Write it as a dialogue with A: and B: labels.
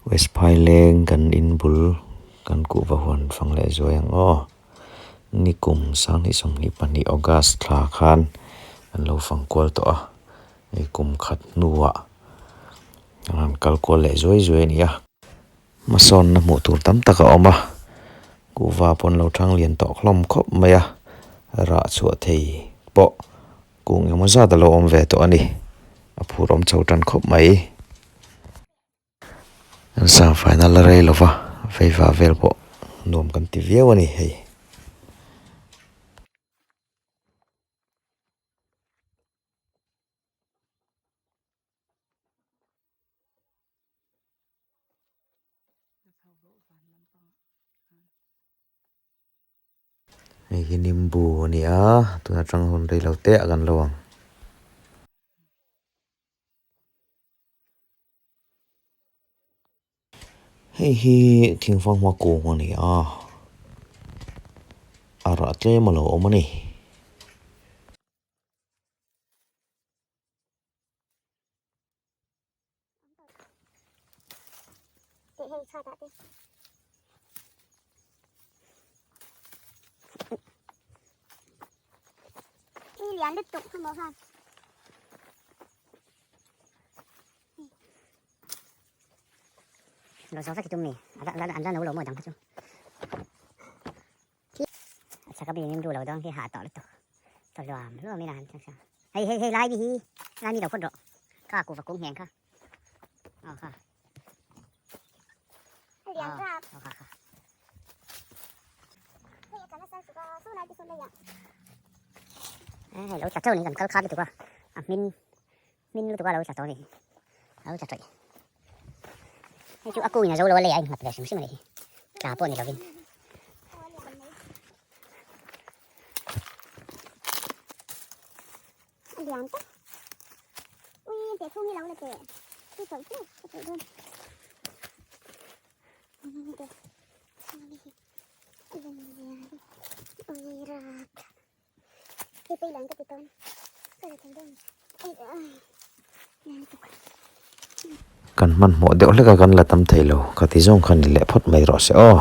A: West Phaileng kan in bul kan kuhva huan fang leh zuai ang aw. Nikum sanghnih 22 August thla khan an lo fang kual tawh a, hei kum khat hnuah an han kal kual leh zuai zuai a ni a. Hmasawnna hmuh tur tam tak a awm a, kuhva pawh an lo thang lian tawh hlawm khawp mai a, rah chhuah thei pawh kung engemaw zat a lo awm ve tawh a ni. A phur awm chho tan khawp mai. An sang faina la rei lova, veiva vel pawh nuam kan ti viau a ni hei. Hei hi nimbu a ni a, tun atang hun rei lo te ah kan lo ang. Hei hi thingfanghma kung a ni a, a rah tlem a lo awm a ni.
B: Lo zo vek i tum mi an la no lo maw dang kha chu a chak a bi nim du lo dawn khi hah tawh lutuk tawh luam luam in a han hei hei hei lai mi hi lai mi lo phawt rawh kha kuhva kung ngheng kha aw kha aw kha kha hei lo tla teuh ni kan kal khat lutuk a a hmin Min lutuk a lo tla tawh a nih hi, a lo tla tawih. Hei chu a kungin a zo lo a leiah a innghat ve hrim hrim a nih hi, tla pawh ni lovin.
C: A lian te ui teh chhung hi lo la teh chu chawlh chu ka chawlh dawn te ui rak
A: Kan hmanhmawh deuh hlek a kan la tam thei lo ka ti zawng kha ni leh phawt mai rawh se aw.